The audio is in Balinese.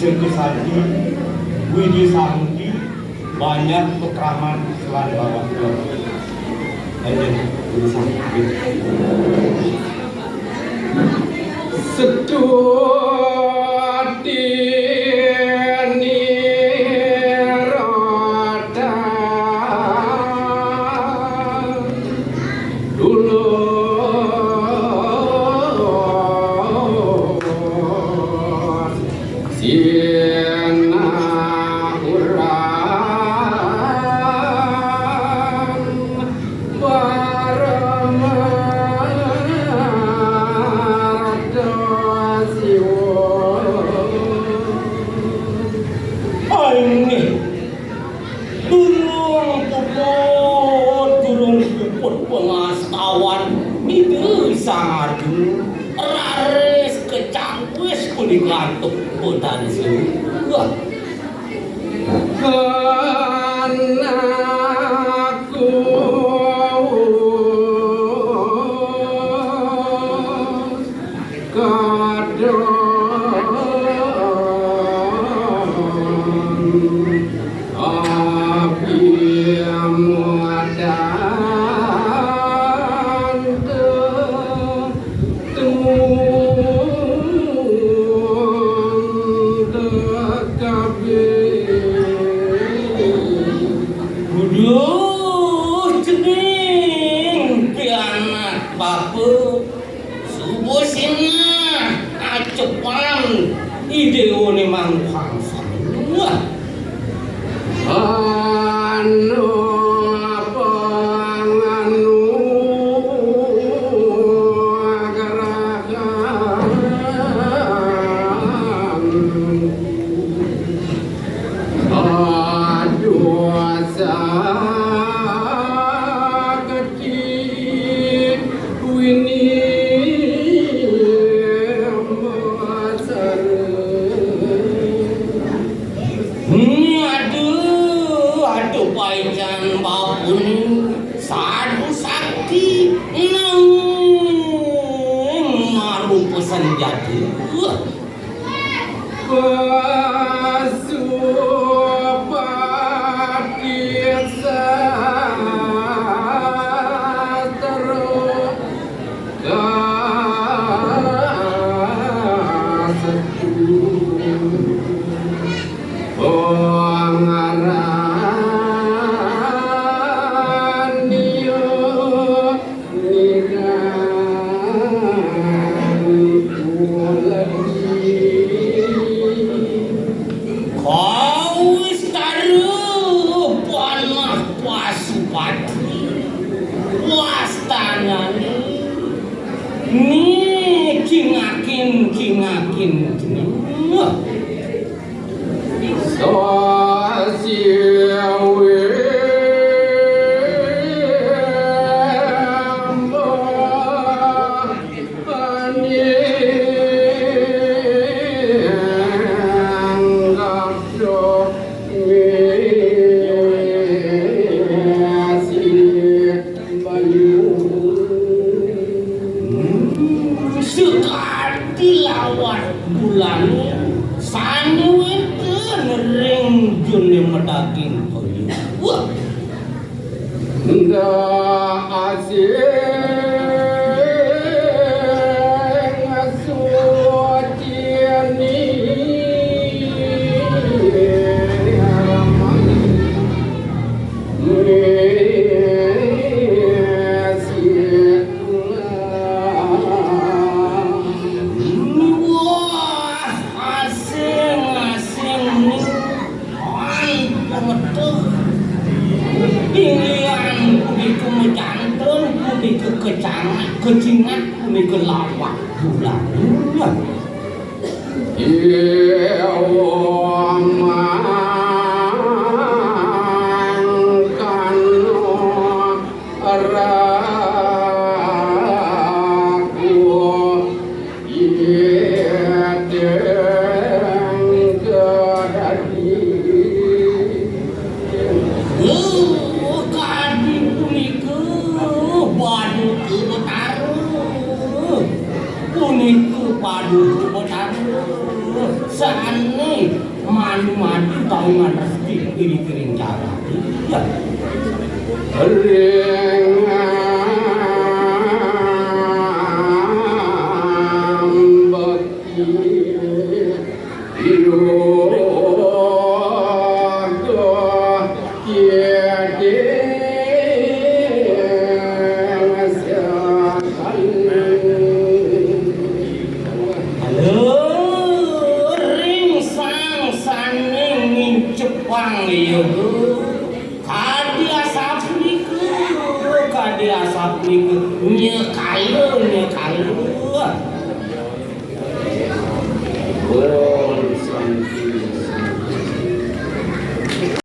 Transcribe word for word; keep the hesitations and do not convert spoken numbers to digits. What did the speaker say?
Widi Santi, Widi Santi, banyak pekraman selan bawah. Ayo, Widi Santi. Setuti nirata dulu sinahuran Paramarta Siwa. Aing nih, durung puput, durung puput pangastawan, Ida Sang Arjuna raris kacangkis punika antuk Betari Sewu. Wah. Anakku kadang abi muatan Duduh, cening pianak bapa, suba sinah, acepan, idéwané mangkuhang samuah. Anu panganu gerakan aduh sakti wini masara. Hmm, aduh, aduh, paican bapun sadu sakti nang marupa sanjata. Pasupati sastra kasetu. Oh, ngaran dia niran kuladi. Kawistara panah Pasupati, wastanane ni cingakin-cingakin cening. Sasiawi Sakadi lawan bulane sane wenten ring jene madaging kaya. Wah. Nda asing suci ni Wah, asing-asing ni. An pangetuh. Inggih punika majanten, punika kecangak, kecingak, punika lawak bulan. Iya, mangkana raku. Yéteng kadadi. Kadi punika Paduka Betara. Punika Paduka Betara. Sané Anu maju taungan rezeki, piring-piring jalan. Ya. Ring ambek iluh doh. Halo, ring sang saning mincepang ya, Bu. Kadi asap nika, kadi asap nika. Nyekala, nyekala.